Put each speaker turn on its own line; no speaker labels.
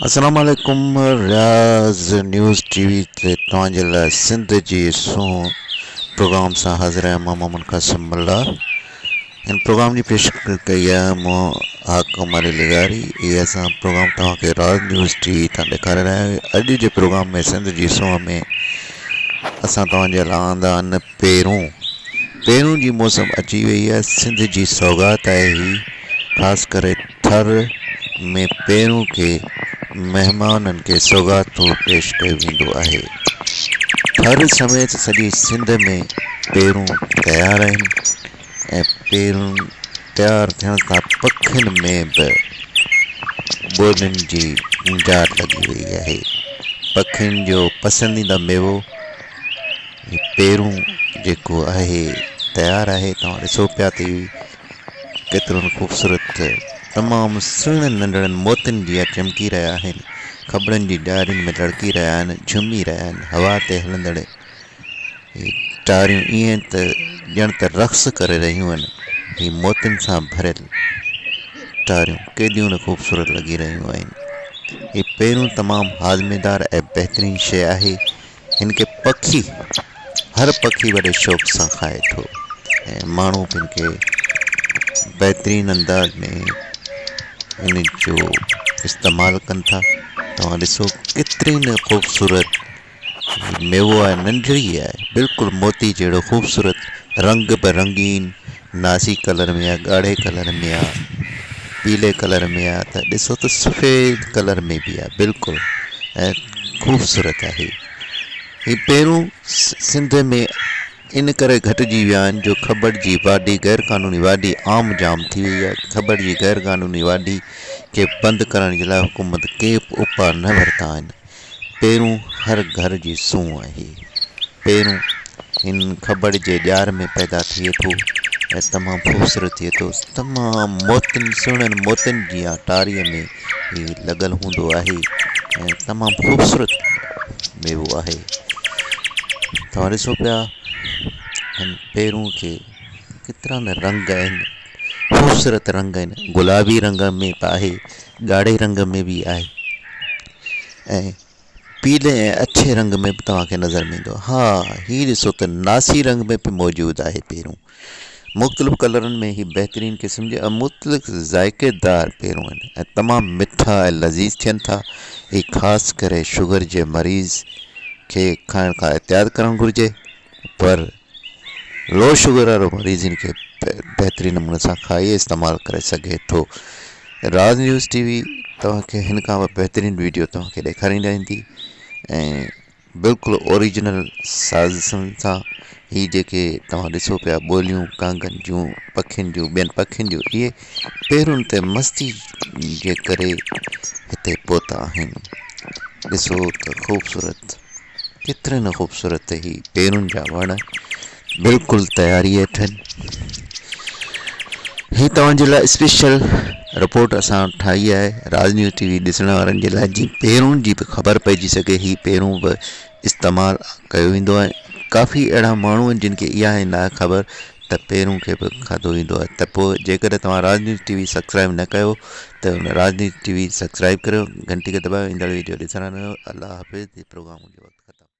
السلام عليڪم Riaz news T V تي توهان جي لاء سنڌ جي سونهن پروگرام سان حاضر آهيان مان محمد قاسم ملاح هن پروگرام جي پيشڪش ڪئي آهي مون حاڪم علي لغاري هي اسان پروگرام توهان کي راز نيوز ٽي وي تان ڏيکاري رهيا آهيون اڄ جي پروگرام ۾ سنڌ جي سونهن ۾ اسان توهان جي لاء آندا آهن پيرون پيرون جي موسم اچي وئي آهي سنڌ جي سوغات آهي هي خاص ڪري ٿر ۾ پيرون کي مهمانن کي سوغات طور پيش ڪيو ويندو آهي. ٿر سميت سڄي سنڌ ۾ پيرون تيار آهن ۽ پيرون تيار ٿيڻ سان پکين ۾ به ٻولين جي گونجار لڳي وئي آهي. پکين جو پسنديده ميوو پيرون جيڪو آهي تيار آهي توهان ڏسو پيا ته ڪيترو نه خوبصورت تمام سهڻن ننڍڙن موتين جيان چمڪي رهيا آهن. کٻڙن جي ڄارين ۾ لڙڪي رهيا آهن، جهومي رهيا آهن. هوا تي هلندڙ هي ٽاريون ائين ته ڄڻ ته رقص ڪري رهيون آهن. هي موتين سان ڀريل ٽاريون ڪيڏيون نه خوبصورت لڳي رهيون آهن. هي پيرون تمام هاضميدار ۽ بهترين شيء آهي. هن کي پکي هر پکي وڏي شوق سان کائي ٿو ۽ ماڻهو به هن کي بهترين انداز ۾ ان جو استعمال ڪن ٿا توهان ڏسو ڪيتري نه خوبصورت ميوو آهي ننڍڙي آهي بلڪل موتي جهڙو خوبصورت رنگ به رنگين ناسي ڪلر ۾ آهي ڳاڙهي ڪلر ۾ آهي پيلي ڪلر ۾ آهي ته ڏسو ته سفيد ڪلر ۾ به آهي بلڪل ۽ خوبصورت آهي هي پهريون سنڌ ۾ ان ڪري گهٽجي ويا آهن جو کٻڙ جي واڍي غير قانوني واڍي عام جام ٿي وئي آهي کٻڙ جي غير قانوني واڍي کي بند ڪرڻ جي لاء حڪومت ڪي به اپاء نه ورتا آهن پيرون هر گهر جي سونهن آهي. پيرون هن کٻڙ جي ڄار ۾ پيدا ٿئي ٿو ۽ تمام خوبصورت ٿئي ٿو. تمام موتين سهڻن موتين جيان ٽاريء ۾ هي لڳل هوندو آهي ۽ تمام خوبصورت ميوو آهي. توهان ڏسو پيا هن پيرون کي ڪيترا نه رنگ آهن خوبصورت رنگ آهن گلابي رنگ ۾ به آهي ڳاڙهي رنگ ۾ به آهي ۽ پيلي ۽ اڇي رنگ ۾ به توهان کي نظر ۾ ايندو ها هي ڏسو ته ناسي رنگ ۾ به موجود آهي پيرون مختلف ڪلرن ۾ هي بهترين قسم جي ۽ مختلف ذائقيدار پيرون آهن ۽ تمام مٺا ۽ لذيذ ٿين ٿا هي خاص ڪري شگر جي مريض کي کائڻ کان احتياط ڪرڻ گهرجي پر لو شگر وارو مريض هن کي بهترين نموني سان کائي استعمال ڪري سگهي ٿو راز نيوز ٽي وي توهان کي هن کان به بهترين ويڊيو توهان کي ڏيکاريندا رهندي ۽ بلڪل اوريجنل سازشن سان هي جيڪي توهان ڏسو پيا ٻوليون ڪانگن جون پکين جون ٻين پکين جون اهي پيرن تي مستي جي ڪري هتي پهتا آهن ڏسو ته خوبصورت ڪيتري نه خوبصورت هي پيرن جا وڻ بلڪل تياري هيٺ آهن هي توهان جي لاء اسپيشل رپورٽ اسان ٺاهي آهي راز نيوز ٽي وي ڏسڻ وارن جي لاء جي پيرون جي به خبر پئجي سگهي هي پيرون به استعمال ڪيو ويندو آهي ڪافي اهڙا ماڻهو آهن جن کي اها ئي ناهي خبر ته پيرون کي به کاڌو ويندو آهي ته پوء جيڪڏهن توهان راز نيوز ٽي وي سبسڪرائب نه ڪيو ته ان راز نيوز ٽي وي سبسڪرائب ڪريو گهنٽي کي دٻايو ايندڙ ويڊيو ڏسڻ الله حافظ هي پروگرام جو وقت.